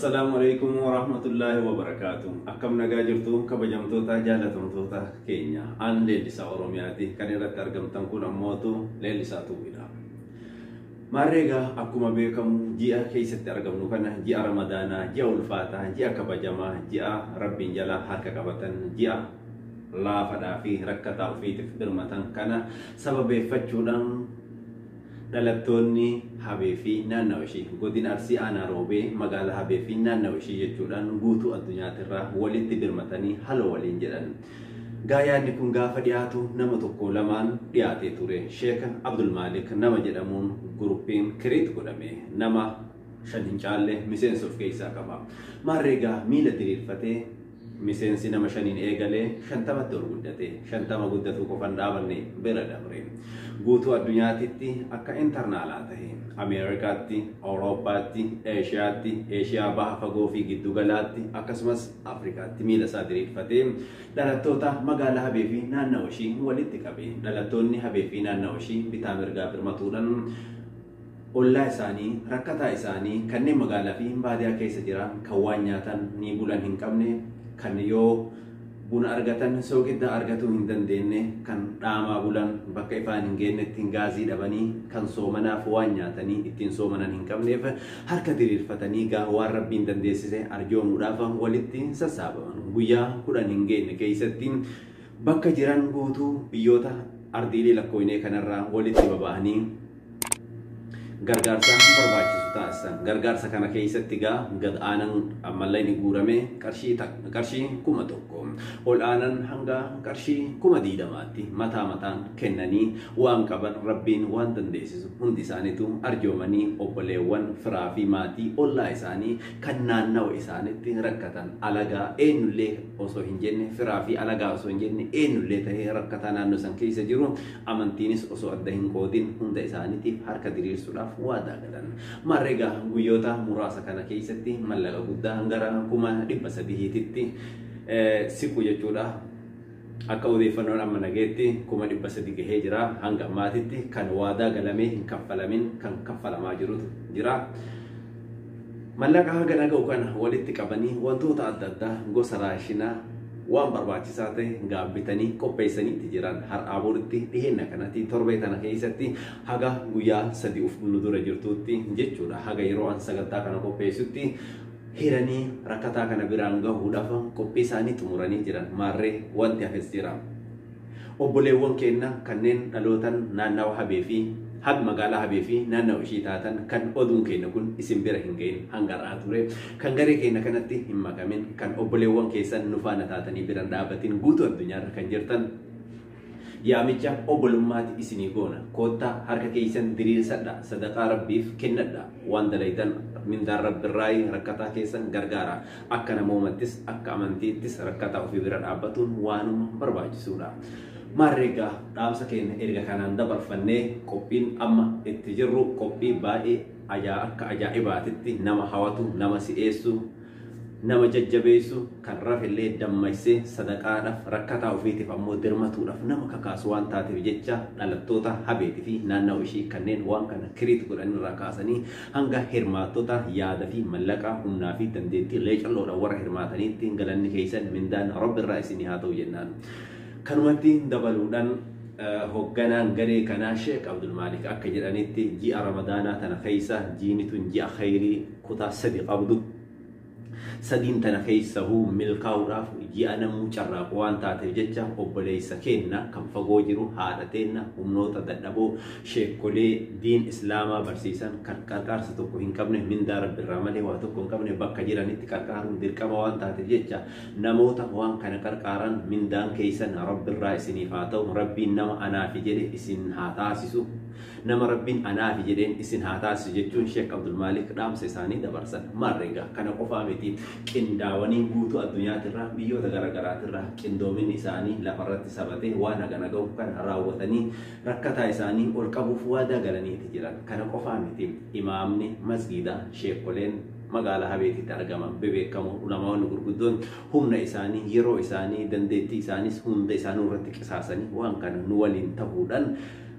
Assalaamu alaikum warahmatullaahi wabarakaatu. Akkam nagaa jirtu kabajamtoota jaalatamtoota keenya. An Leellisaa Oromiyaati. Kan irratti argamtan kun ammootu Leellisaa Tuubiidha. Maarreegaa akkuma beekamu ji'a keessatti argamnu kana ji'a Ramadaanaa, ji'a ulfaataa, ji'a kabajamaa, ji'a Rabbiin jala harka qabatan, ji'a laafadhaa fi rakkataa ofiitiif birmatan kana sababeeffachuudhaan dhalattoonni Habee fi naannawa ishii godina Arsii aanaa Roobee magaalaa Habee fi naannawa ishii jechuudhaan guutuu addunyaatirraa walitti birmatanii haloo waliin jedhan. Gaa yaadni kun gaafa dhiyaatu nama tokko lamaan dhiyaatee ture. Sheek Abdul Maalik nama jedhamuun guruppiin create godhame nama 5 hin caalle miseensa of keessaa qaba. Maarree gaa miila diriirfatee Miseensi nama shaniin eegale 50tti ol guddate. 50 guddatuu qofa hin dhaabanne bira dabre. Guutuu addunyaatitti akka internaalaa tahe. Ameerikaatti, Awurooppaatti, Eeshiyaatti, Eeshiyaa baha fagoo fi giddu galaatti akkasumas Afrikaatti miila isaa diriirfatee dhalattoota magaalaa Habee fi naannawa ishii walitti qabe. Dhalattoonni Habee fi naannawa ishii bitaa mirgaa birmatuudhan Ollaa isaanii, rakkataa isaanii, kanneen magaalaa fi baadiyaa keessa jiraan kan waan nyaatan nii bulan hin qabne, kan yoo buna argatan sooqidda argatuu hin dandeenne, kan dhaamaa bulan bakka ifaan hin geennetti gaazii dhabanii, kan soomanaaf waan nyaatanii ittiin soomanan hin qabneef harka diriirfatanii gaa waan Rabbiin dandeessise arjoomuudhaaf walitti sassaabaman. Guyyaa 10 hin geenne keessatti bakka jiran guutuu biyyoota ardiilee lakkooynee kanarraa walitti baba'anii gargaarsa barbaachisu taasisan. Gargaarsa kana keessatti egaa gad aanan mallaqni guurame qarshii qarshii 1000 ol aanan hanga qarshii 20,000tti mataa mataan kennanii waan qaban Rabbiin waan dandeessisu hundi isaaniitu arjoomanii obboleewwan firaa fi maatii ollaa isaanii kan naannawa isaanitti rakkatan alagaa eenyullee osoo hin jenne firaa fi alagaa osoo hin jenne eenyullee ta'ee rakkataa naannoo san keessa jiru amantiinis osoo adda hin qoodin hunda isaaniitiif harka diriirsuudhaaf waadaa galan. Maarree egaa guyyoota muraasa kana keessatti mallaqa guddaa gara 300,000tti siqu jechuudha. Akka odeeffannoon amma nageetti 300,000 gahee jira. Hanga ammaatitti kan waadaa galamee hin kaffalamin kan kaffalamaa jirutu jira. Mallaqa hagana ga'u kana walitti qabanii wantoota adda addaa gosa raashinaa waan barbaachisaa ta'e gaabbitanii qopheessaniitti jiran. Har'aa boritti dhiheenna kanatti torbee tana keessatti haga guyyaa sadi uf nu dura jirtuutti jechuudha. Haga yeroo an sagantaa kana qopheessutti hiranii rakkataa kana biraan gahuudhaaf qophii isaanii xumuranii jiran. Maarree wanti hafes jira. Obboleewwan keenna kanneen dhalootan naannawa Habee fi Hab magaalaa Habee fi naannawa ishii taatan kan oduun keenna kun isin bira hin gahin hanga har'aa ture, kan garee keenna kanatti hin makamin, kan obboleewwan keessan nu faana taatanii bira hin dhaabatin guutuu addunyaa irra kan jirtan, yaamicha obbolummaati isinii goona. Koottaa harka keessan diriirsadha, sadaqaa Rabbiif kennadha, waan dalaydan mindaan Rabbirraayi, rakkataa keessan gargaara. Akka namoomattis akka amantiittis rakkataa ofii bira dhaabbatuun waanuma barbaachisuudha. Maarree egaa dhaamsa keenya erga kanaan dabarfannee qophiin amma itti jirru qophii baay'ee ajaa akka ajaa'ibaatitti nama hawatu, nama si'eessu, nama jajjabeessu, kan rafellee dammaqsee sadaqaadhaf rakkataa ofiitiif ammoo dirmatuudhaf nama kakaasu waan taateef jecha dhalattoota Habeeti fi naannawa ishii kanneen waan kana create godhan irraa kaasanii hanga hirmaattota yaada fi mallaqa, humnaa fi dandeettii leecalloodhaan warra hirmaataniitti galanni keessan mindaan Rabbi irraa isinii haa ta'u jennaan. Kanumatti dabaluudhaan hogganaan garee kanaa Sheek Abdulmaalik akka jedhanitti ji'a Ramadaanaa tana keessa jiini tun ji'a khayrii kutaa sadi qabdu. Sadiin tana keessahuu milkaa'uudhaaf ji'a namuu carraaqu waan taateef jecha obboleessa keenna kan fagoo jiru, haadha teenna, humnoota dadhaboo, sheekkolee diin islaamaa barsiisan kan qarqaarsa tokko hin qabne, mindaa Rabbirraa malee waa tokko hin qabne bakka jiranitti qarqaaruun dirqama waan taateef jecha namoota waan kana qarqaaran mindaan keessan Rabbirraa isiniif haa ta'u, Rabbiin nama anaafi jedhe isin haa taasisu. Nama Rabbiin anaafi jedheen isin haa taasisu jechuun Sheek Abdulmaalik dhaamsa isaanii dabarsan. Maarree egaa kana qofaa miti qindaawanii guutuu addunyaatirraa biyyoota gara garaatirraa qindoominni isaanii lafarratti sabatee waan hagana gahu kana raawwatanii rakkataa isaanii ol qabuuf waadaa galaniiti jiran. Kana qofaa miti imaamni masgiidaa sheekkoleen magaalaa Habeetitti argaman bebeekamoo ulamaa'onni gurguddoon humna isaanii, yeroo isaanii, dandeettii isaaniis hunda isaanii irratti qisaasanii waan kana nu waliin tahuudhaan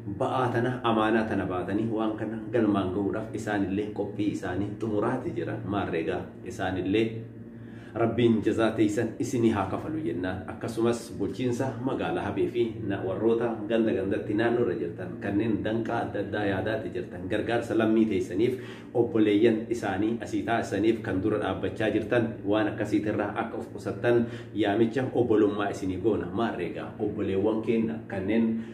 Ba'aa tana, amaanaa tana baatanii waan kana galmaan gahuudhaaf isaanillee qophii isaanii xumuraati jiran. Maarreegaa isaanillee Rabbiin jazaa teessan isinii haa kafalu jennaan. Akkasumas bulchiinsa magaalaa Habee fi warroota ganda gandatti naannoo irra jirtan, kanneen danqaa adda addaa yaadaatti jirtan, gargaarsa lammii teessaniif, obboleeyyan isaanii asii taasisaniif kan dura dhaabbachaa jirtan, waan akkasiitirraa akka of qusattan yaamicha obbolummaa isinii goona. Maarreegaa obboleewwan keenya kanneen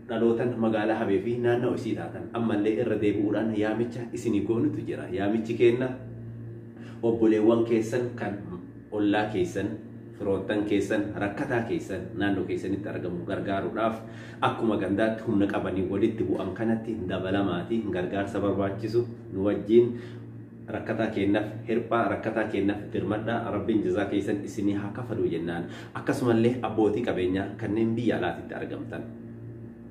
dhalootan magaalaa Habee fi naannoo isii taatan, ammallee irra deebi'uudhaan yaamicha isinii goonutu jira. Yaamichi keenna, obboleewwan keessan kan ollaa keessan, firoottan keessan, rakkataa keessan naannoo keessanitti argamu gargaaruudhaaf akkuma gandaatti humna qabanii walitti bu'an kanatti dabalamaatii gargaarsa barbaachisu nu wajjin rakkataa keenyaaf hirphaa, rakkataa keenyaaf dirmadhaa. Rabbiin jazaa keessan isinii haa kafalu jennaan. Akkasumallee abbootii qabeenyaa kanneen biyya alaatitti argamtan,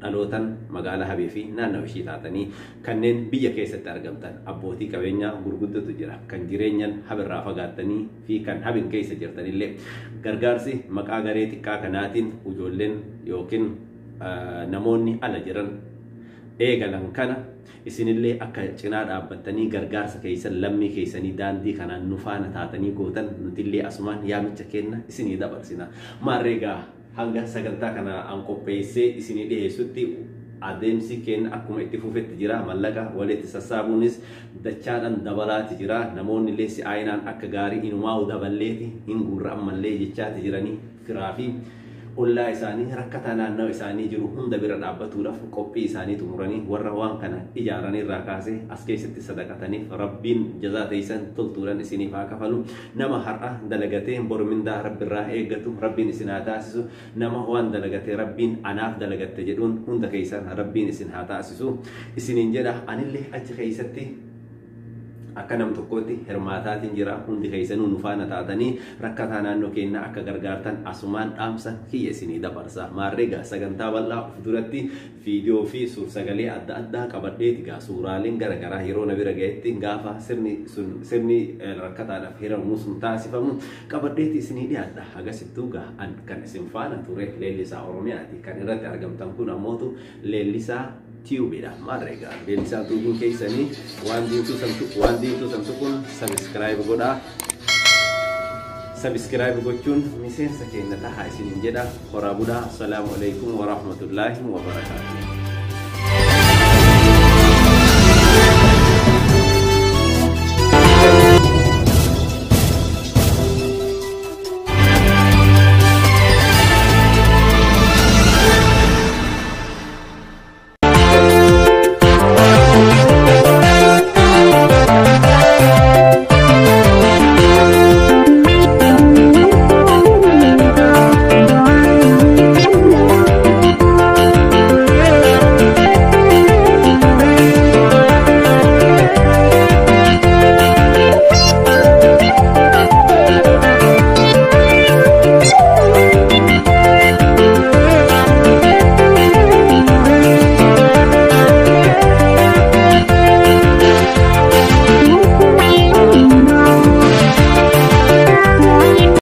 dhalootan magaalaa Habee fi naannoo ishii taatanii kanneen biyya keessatti argamtan, abbootii qabeenyaa gurguddatu jira, kan jireenyan habirraa fagaattanii fi kan habin keessa jirtanillee, gargaarsi maqaa garee xiqqaa kanaatiin ijoolleen yookiin namoonni ala jiran eegalan kana isinillee akka cinaa dhaabbattanii gargaarsa keessan lammii keessanii daandii kanaan nu faana taatanii gootan nutillee asumaan yaamicha kenna isinii dabarsina. Maarreegaa hanga sagantaa kana an qopheessee isinii dhiyeessutti adeemsi keenya akkuma itti fufetti jira. Mallaqa walitti sassaabuunis dachaadhaan dabalaati jira. Namoonni illee si'aayinaan akka gaarii inumaa'u daballeeti hin guurra ammallee jechaati jiranii, firaa fi ollaa isaanii rakkataa naannoo isaanii jiru hunda bira dhaabbatuudhaaf qophii isaanii xumuranii, warra waan kana ijaaran irraa kaasee as keessatti sadaqataniif Rabbiin jazaa teessan toltuudhaan isiniif haa kafalu. Nama har'a dalagatee boru mindaa Rabbirraa eeggatu Rabbiin isin haa taasisu. Nama waan dalagatee Rabbiin anaaf dalagatte jedhuun hunda keessan Rabbiin isin haa taasisu isiniin jedha. Anillee achi keessatti akka nam tokkootti hirmaataatiin jira. Hundi keessanuu nu faana taatanii rakkataa naannoo keenya akka gargaartan asumaan dhaamsa kiyya isinii dabarsa. Maarreegaa sagantaa bal'aa of duratti viidiyoo fi suur-sagalee adda addaa qabadheeti gaa suuraaleen garaagaraa yeroo na bira ga'etti, gaafa sirni sun, sirni rakkataadhaaf hiramuu sun taasifamu qabadheeti isinii dhiyaadha. Hagasittuu gaa an kan isin faana ture Leellisaa Oromiyaati. Kan irratti argamtan kun ammootu Leellisaa Tiyuubidha. Maarreegaa Leellisaa Tiyuubiin keessanii waan diimtuu santu, waan diimtuu santu kun subscribe godhaa. Subscribe gochuun miseensa keenya tahaa isiniin jedha. Horaa bulaa. Assalaamu alaikum warahmatullaahi wabarakaatuh.